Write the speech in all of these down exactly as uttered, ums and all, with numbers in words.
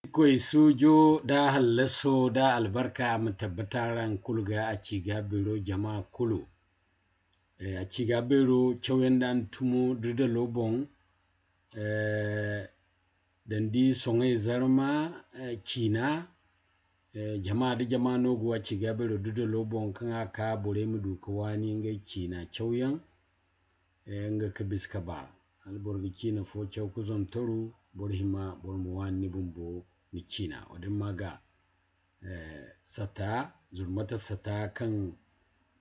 Irkoy suujo da hallaso da albarka ma tabbata araŋ kulu ga, a ci ga beero jama kulu. Eh, a ci ga beero cawyaŋ da hantumo dudalo boŋ, eh, dandi soŋay zarma, eh, ciina, eh, jama da jama no go a ci ga beero dudalo boŋ kaŋ a ka borey ma du ka waani ngey ciina cawyaŋ. Eh, nga ka bisa ka ba. Hala boro ga ciina fo caw ka zontoru, boro hima, boro ma waani ni bumbo ni ciina. Wo-din ma ga, eh, sata, zurmata sata kaŋ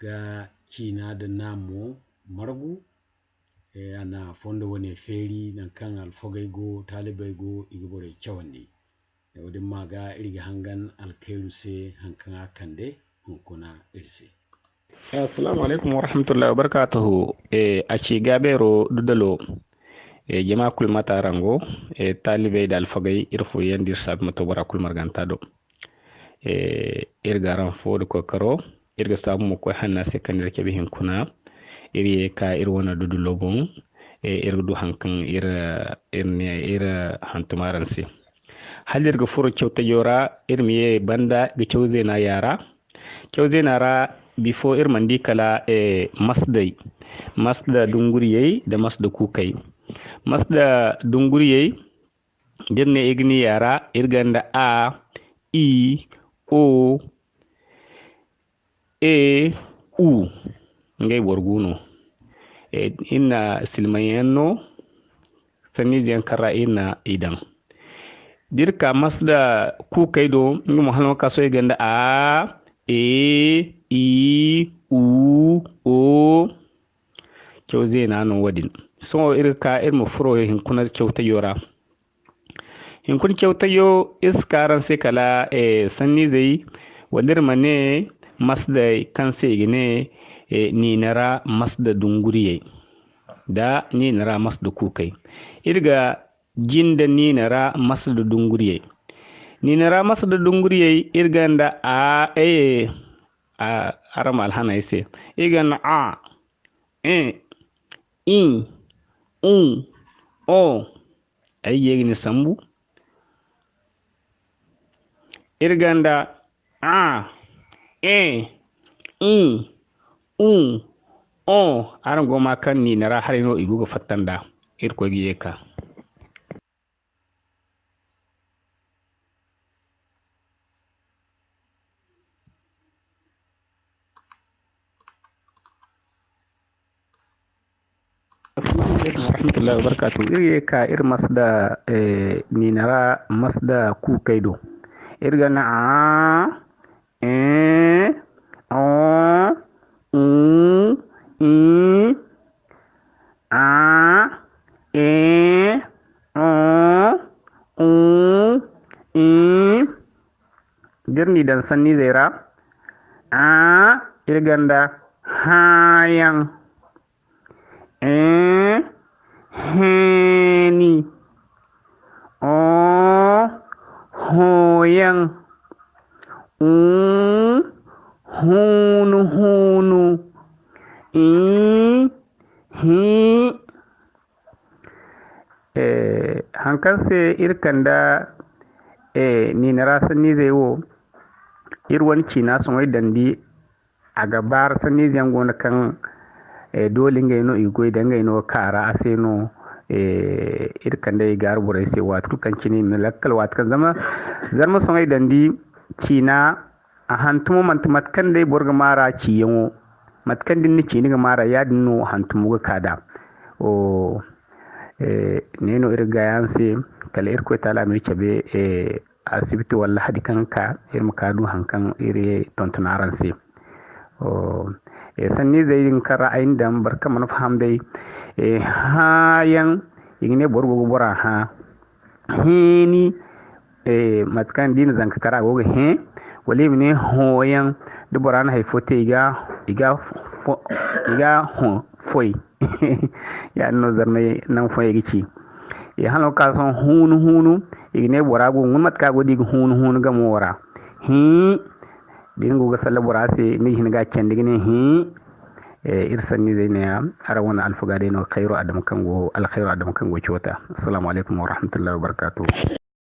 ga ciina da naamo margu, eh, a na fondo wane feeri, nangu kaŋ alfagey go, taalibey go, i ga borey cawandi. Wo-din ma ga iri ga hangan alkayru se, haŋ kaŋ a kande hunkuna iri se. Assalamu alaikum wa rahmatullahi wa barakatuhu. Eh, a ci ga beero dudalo. Eh, jama kulu mate araŋ go. Eh, taalibey da alfagey, iri fooyaŋ da iri saabu ma to bora kulu marganta do. Eh, iri ga araŋ fo da kookaro. Iri ga saabu mo koy hanna se kaŋ iri cabe hinkuna. Iri ye ka iri wane dudulo boŋ. Eh, iri ga du haŋ kaŋ iri, iri ne, iri hantum araŋ se. Hala iri ga furo caw tajo ra, iri ma ye banda ga caw zeena yaara. Caw zeena ra, bifo iri mana di kala, eh, masday. Masda dunguriyey da masda kuukey. Masda dunguriyey, da iri ne iri ga ni yaara, iri gonda a, i, o, e, u. Ngey boro gu no. Eh, iri na silmaŋ yaŋ no, sanniize yaŋ kaŋ ra iri na i daŋ. Da iri ka masda kuukey do, nga mo hala no ka sohõ iri gonda a, e, i, u, o. Caw zeena no wo-din. Sohõ iri ga ka iri ma furo hinkuna caw tajo ra. Hinkuna caw tajo, iri si ka araŋ se kala, eh, sanniizey, wala iri ma ne masday kaŋ se i ga ne, eh, niina ra masda dunguriyey, da niina ra masda kuukey. Iri ga jinde niina ra masda dunguriyey. Niina ra masda dunguriyey, iri gonda a, e, a, araŋ ma alhaney se. Iri gonda a, e, i, u, o. Ay ga ye ga ni sambu. Iri gonda a, e, i, u, o. Araŋ go ma kaŋ niina ra haray no i go ga fatta nd'a. Irkoy ga ye ka. Assalamu alaikum warahmatullahi wabarakatuh. Iri ye ka iri masda, eh, niina ra masda kuukey do. Iri ga na a, e, o, u, i, a, e, o, u, i. Da iri n'i daŋ sanniizey ra, a, iri gonda hããyaŋ, e, heeni, o, hõõyaŋ, u, huunu-huunu, i, hĩĩ. Eh, haŋ kaŋ se iri kand'a, eh, niina ra sanniizey wo, iri wane ciina soŋay dandi, a ga baara sanniize yaŋ go no kaŋ, eh, doole ngey no i ga goy da ngey no kaara a se no, eh, iri kand'ey gaaru borey se, waati kulu kaŋ cine i ma lakkal waati kaŋ zama, zama soŋay dandi ciina, a hantumo manti mate kaŋ day boro ga maara ciyaŋo, mate kaŋ da ni na ciina ga maara, yaadin no hantumo ga ka da. O, eh, ne no iri ga gaayaŋ se, kala Irkoy Taala ma iri cabe, eh, asibiti wala lahadi kaŋ ga ka, iri ma ka du haŋ kaŋ iri tonton araŋ se. O, eh, sanniizey din kaŋ ra ay na daŋ, boro kaŋ mana faham day, eh, hããyaŋ, i ga ne boro go ga bora hã. Hẽeni, eh, mate kaŋ da i na zanka kar a go ga hẽ, wala i ma ne hõõyaŋ, da bora na hay fo te, i ga, i ga fo-, i ga hõ foy. Yaadin no zarmey naŋ fooyaŋ ga ci. Eh, hano ka sohõ huunu-huunu, i ga ne bora go, guna mate kaŋ a go da i ga huunu-huunu gamo ra. Hĩĩ, da ni go ga salla bora se, ni ga hin ga candi ga ne hĩĩ. Eh, iri sanniizey neeya, araŋ wane alfaga day no, Kayru Adamu kaŋ go, Alkhayru Adamu kaŋ go Coota. Assalamu alaikum warahmatullahi wabarakatuh.